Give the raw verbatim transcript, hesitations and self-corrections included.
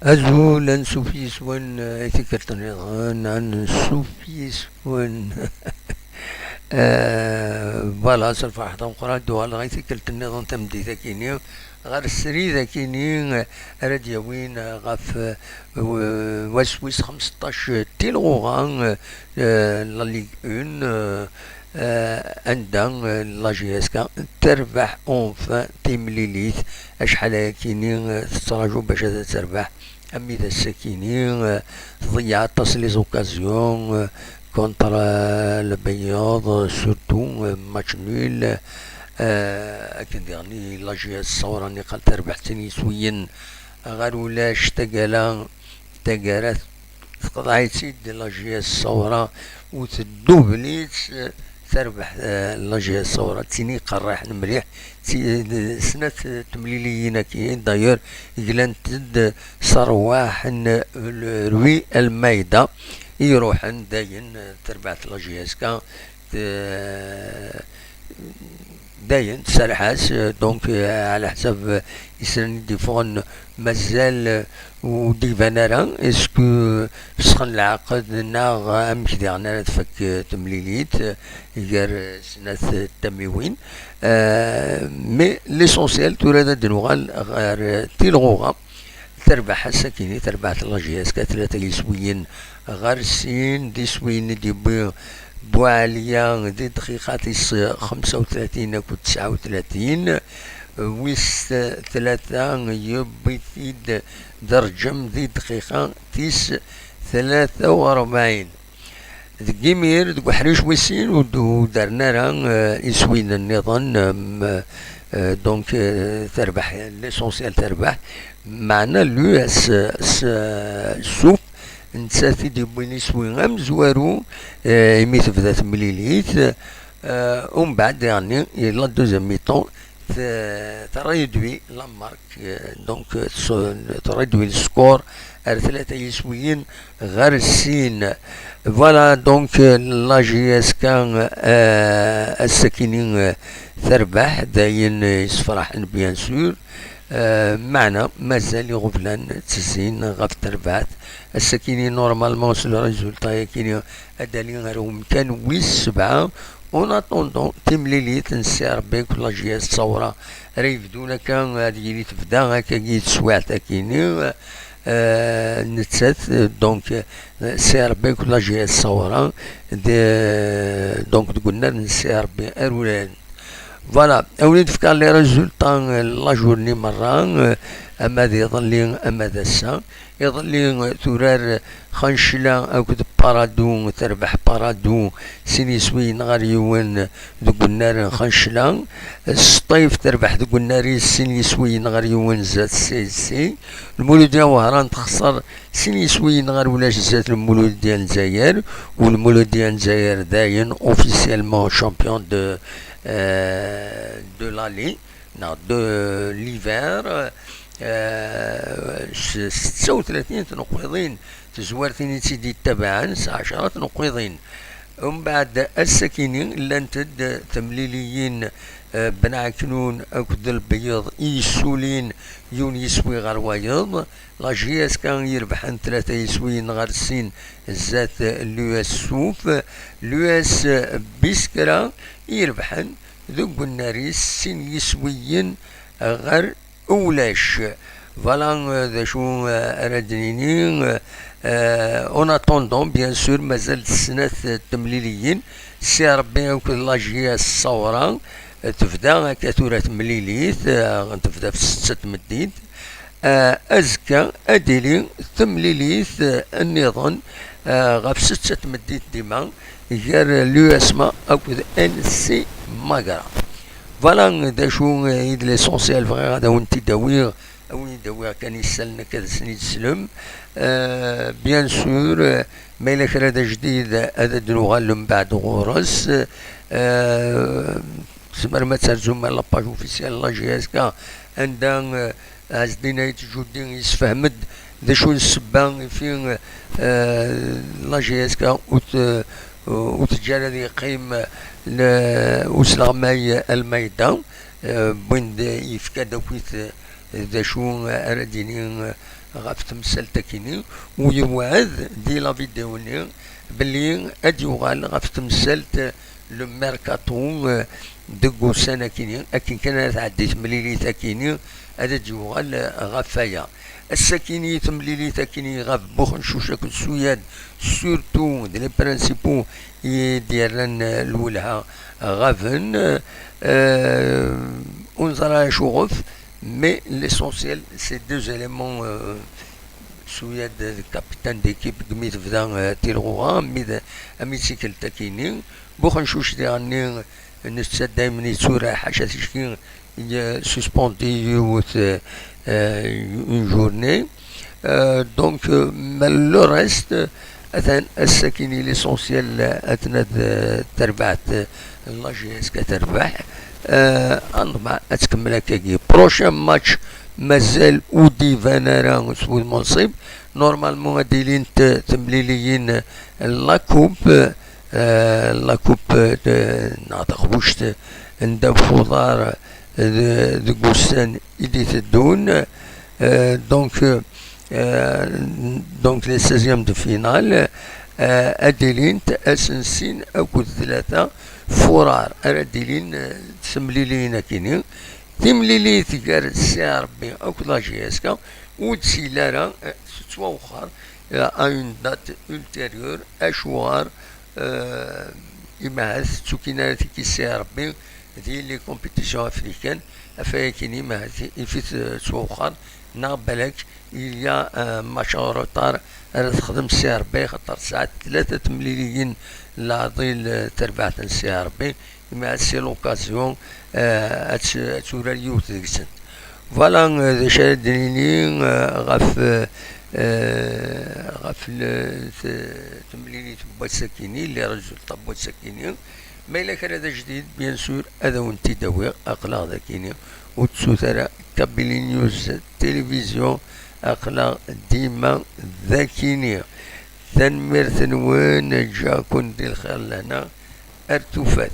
Azul, ansuf yes-wen, eh, i tikkelt nniḍen, ansuf yes-wen. Eh, voilà, s lferḥ d ameqqran, d-uɣaleɣ i tikkelt nniḍen tameddit akini, ɣer srid akini, eh, ara d-yawin, eh, ɣef, eh, w-, wass wis xemseṭṭac tilɣuɣa, eh, la Ligue un, eh, eh, anda, eh, la J S K terbeḥ enfin timlilit, acḥal ayakini, eh, tettraǧu bac ad terbeḥ, am i d ass-akini, eh, tḍeyyeɛ aṭas les occasions, eh, contre, eh, Lbeyyaḍ, eh, surtout, eh, match nul, eh, akken diɣen i la J S Ṣawra niqal terbeḥ sin yiswiyen ɣer ulac, tagara, tagara teqḍeɛ-itt-id la J S Ṣawra u teddubel-itt, eh, terbeḥ, eh, la J S Ṣawra, d tin iqerriḥen mliḥ, d ti-, d snat, eh, temliliyin-agi, d'ailleurs, glant-d s rrwaḥ n, eh, Rui Almeida, i iruḥen dayen, eh, terbeḥ la J S K, eh, dayen tserreḥ-as, eh, donc, eh, ɛla ḥsab, eh, isran i d-iffɣen mazal, eh, ur d-iban ara, est-ce que fesxen lɛaqed neɣ amek diɣen ara tfak, eh, temlilit, eh, gar, eh, snat, eh, tamiwin. Eh, mais l'essentiel tura ad d-nuɣal ɣer, eh, tilɣuɣa. Terbeḥ ass-akini, terbeḥ la J S K tlata yiswiyen ɣer sin, d iswiyen i d-yewwi Buɛaliya di dqiqa tis xemsa u tlatin akked tesɛa u tlatin, wis tlata yewwi-t-id Derǧem di dqiqa tis tlata u rebɛin. Deg imir, deg uḥric wis sin, ur d-, ur d-rren ara, eh, iswiyen nniḍen, em, eh, donc, eh, terbeḥ, l'essentiel terbeḥ, meɛna l'U S S, eh, Suf, nettat i d-yewwin iswi amezwaru, eh, imi tebda temlilit, eh, umbeɛd diɣenni, la deuxième mi-temps, t-, tréduit la marque, euh, donc, euh, s-, tréduit le score ar tlata yiswiyen ɣer sin. Voilà, donc, euh, la J S K, euh, ass-akini, euh, terbeḥ, d ayen, euh, yessefraḥen, bien sûr. Euh, meɛna mazal iɣeblan ttezzin ɣef terbaɛt. Ass-akini, normalement, s le résultat-akini, ad d-ali ɣer umkan wis sebɛa. En attendant, timlilit n Si Rebbi akked la J S Ṣawra ara yebdun akka, ad yili tebda akkagi teswiɛt-akini, eh, nettat, eh, donc, eh, Si Rebbi akked la J S Ṣawra, de, donc, deg unnar n Si Rebbi aruraren. Voilà, a wen-d-fkeɣ les résultats, eh, la journée merra, eh, ama d iḍelli, ama d ass-a. Iḍelli, eh, turar Xancla akked Paradou, terbeḥ Paradou sin yiswiyen ɣer yiwen deg unnar n Xancla. Sṭif terbeḥ deg unnar-is sin yiswiyen ɣer yiwen zdat C S C. Lmuludya Wehran texṣer sin yiswiyen ɣer ulac zdat Lmuludya n Lezzayer, u Lmuludya n Lezzayer dayen officiellement champion de, euh, de la Ligue, neɣ de l'hiver, euh, s setta u tlatin tneqqiḍin, tezwartin i tt-id-yettabaɛen s ɛecra tneqqiḍin. Umbeɛd ass-akini llant-d temliliyin, euh, Ben Ɛeknun akked Lbeyyeḍ i yessulin yiwen yiswi ɣer wayeḍ. La J S K i irebḥen tlata yiswiyen ɣer sin zdat l'U S Suf. L'U S Biskra i irebḥen deg unnar-is sin yiswiyen ɣer ulac. Voilà, euh, d acu, euh, ara d-nini, euh, euh, en attendant, bien sûr, mazal d snat, euh, temliliyin, Si Rebbi akked la J S Ṣawra, euh, tebda akka tura temlilit, euh, tebda f setta tmeddit. Euh, azekka ad d-tili temlilit, euh, nniḍen, euh, ɣef setta tmeddit dima, gar l'U S M A akked N C Magra. Voilà d acu, eh, i d l'essentiel bɣiɣ ad awen-t-id-awiɣ, a wen-id-awiɣ kan isallen akka ad sen-id-teslem. Eh, bien sûr, eh, ma yella kra d ajdid ad d-nuɣal mbeɛd ɣur-s. Eh, tzemrem ad terzum ar la page officielle la J S K, anda, eh, Ɛezdin Ayt Judi yessefhem-d d acu n ssebba ifi, eh, la J S K ur t-, ur teǧǧa ara ad yeqqim le-, usleɣmay Almeida, eh, wwin-d, yefka-d akkit, eh, d acu ara d-yini ɣef temsalt-akini, u yewɛed di la vidéo-nni belli ad d-yuɣal ɣef temsalt le mercato, eh, deg ussan-akini, akken kan ara tɛeddi temlilit-akini, ad d-yuɣal, eh, ɣef waya. Ass-akini, temlilit-akini ɣef Buxencuc akked Suyad, surtout d les principaux i d-yerran, eh, lwelha ɣaben, eh, ur neẓra acuɣef, mais l'essentiel, ces deux éléments, eh, Suyad d capitaine d'équipe, deg mi tebda, eh, tilɣuɣa, mi d, am i d tikkelt-akini. Buxencuc diɣenni, netta daymen yettura, ḥaca ticki, il suspendi yiwet, eh, eh, une journée. Eh, donc, eh, mais le reste, atan ass-akini, l'essentiel, eh, atan ad, eh, terbeḥ, eh, la J S K terbeḥ. Eh, ad neḍmeɛ ad tkemmel akkagi. Prochain match mazal ur d-iban ara s wudem unṣib. Normalement ad d-ilint temliliyin la coupe, eh, la coupe, eh, neɣ taqbuct n ddabex uḍar, eh, deg ussan i d-iteddun. Eh, donc, eh, donc les seizièmes de finale, eh, ad d-ilint ass n sin akked tlata furar ara d-ilin, eh, tsemliliyin-akini. Timlilit gar C R B akked la J S K ur d-tili ara, eh, tettwawexxer, eh, à une date ultérieure, acuɣer, eh, imahat ttukin ara tiki C R B di les compétitions africaines, ɣef wayakini imahat ifit, eh, ttwawexxer, neɣ balak il y a, eh, match en retard ara texdem C R B, xaṭer tesɛa tlata temliliyin leɛḍil, eh, terbaɛt n C R B, imahat c'est l'occasion, eh, ad tt-, ad turar yiwet deg-sent. Voilà, eh, d acu ara d-nini, eh, ɣef, eh, eh, ɣef le-, t-, temlilit n wass-akini, les résultats n wass-akini. Ma yella kra d ajdid, bien sûr, ad awen-t-id-awiɣ, aql-aɣ d akini. Ur ttut ara Kabylie News Télévision, aql-aɣ dima d akini. Tanemmirt-nwen, ǧǧiɣ-ken di lxir lehna, ar tufat.